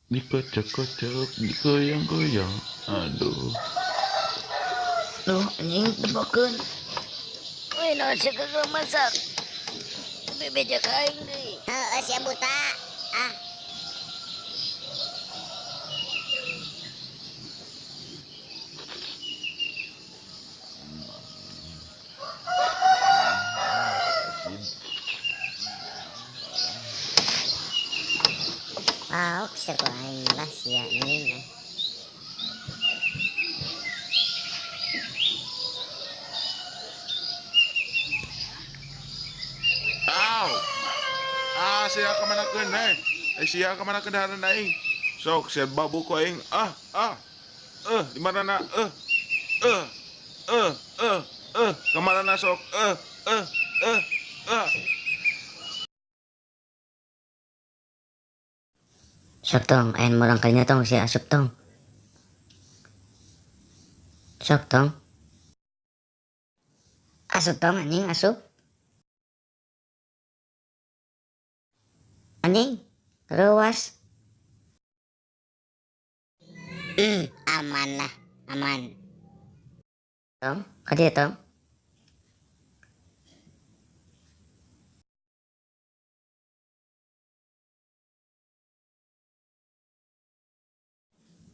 Dikocok-kocok, digoyang-goyang. Aduh. Duh, anjing tempokeun. Wih, naon sia geus masak. Bebeja ka aing deui. Heeh, sia buta. Ah. Paok sia ku aing lah sia anjing. Aw. Ah, sia kamanakeun heh. Eh, sia kamanakeun dahareun aing. Sok sia babu ku aing. Ah, ah. Eh, di mana Eh. Eh. Eh, eh, eh, kamarana sok? Eh, eh, eh, eh. Sok tong, aing murang kalinya tong sia asup tong. Sok tong. Asup tong anjing asup. Anjing, reuas. Aman lah, aman. Tong, ka dieu tong.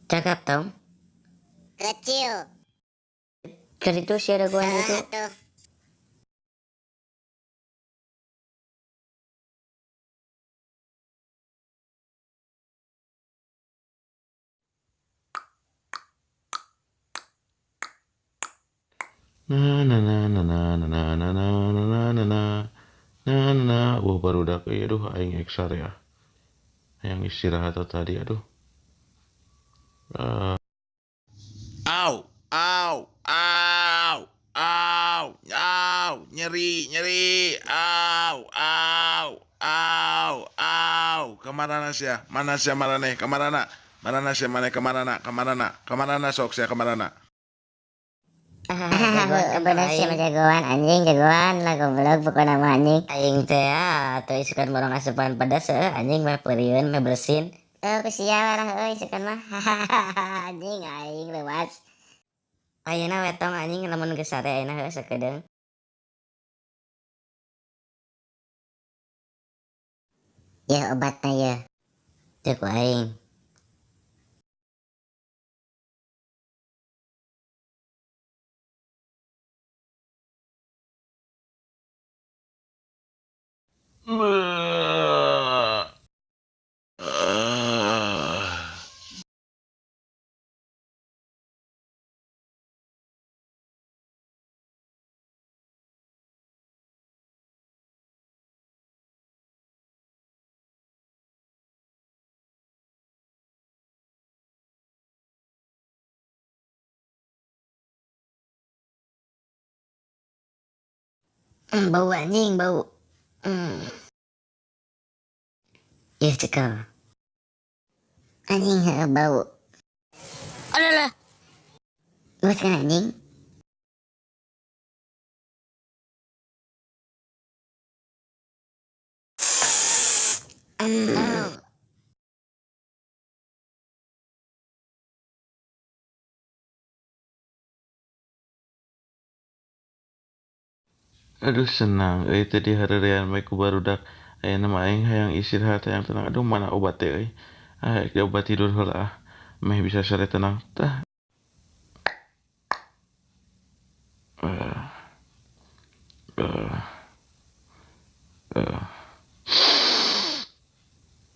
Cakap tong. Kecil. Keur itu sia dagoan itu. Atuh. Na na na na na na na na na na na na na na na na. Wah, barudak euy, aduh aing eksar ya. Hayang istirahat tadi aduh. Au, au, au, au, au, nyeri, nyeri, au, au, au, au. Kamarana sia? Mana sia maraneh? Kamarana? Marana sia maneh kamarana? Kamarana? Kamarana sok sia kamarana? Ah, Bener sih mah jagoan anjing, jagoan lah goblok pokokna mah anjing. Aing teh ah, atuh isukan morong asupan pedas heuh anjing mah peurieun mah bersin. Oh, ku sia lah euy isukan mah. Anjing aing leuwas. Ayeuna we tong anjing lamun geus sare ayeuna heuh sakedeung. Yeuh obatna yeuh. Teu ku aing. Bau anjing bau. Yeuh cekel. Anjing heuh bau. Alah. Geus kan anjing. Aduh senang euy tadi hareurean bae ku barudak. Ayeuna mah aing hayang istirahat hayang tenang. Aduh mana obat teh euy. Ah, obat tidur heula ah. Meh bisa sare tenang. Tah.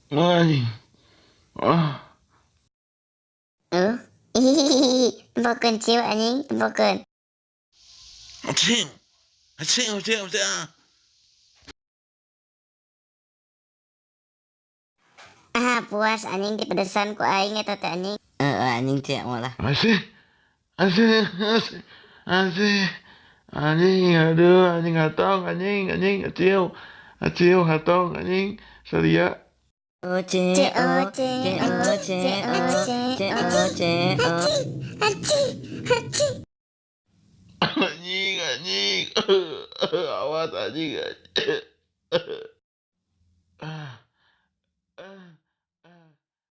Anjing. Ah. Hihihi, tempokeun ciu anjing, tempokeun. Acing. Acing, acing, acing. Ah, puas anjing dipedesan ku aing eta teh anjing. Heeh anjing teh moal lah. Asih. Asih, asih. Asih. Anjing, aduh, anjing hatong, anjing, anjing, aciu. Aciu hatong, anjing. Saria. O C O C O C O C O C O. Aci, aci. Anjing, anjing. Awas anjing.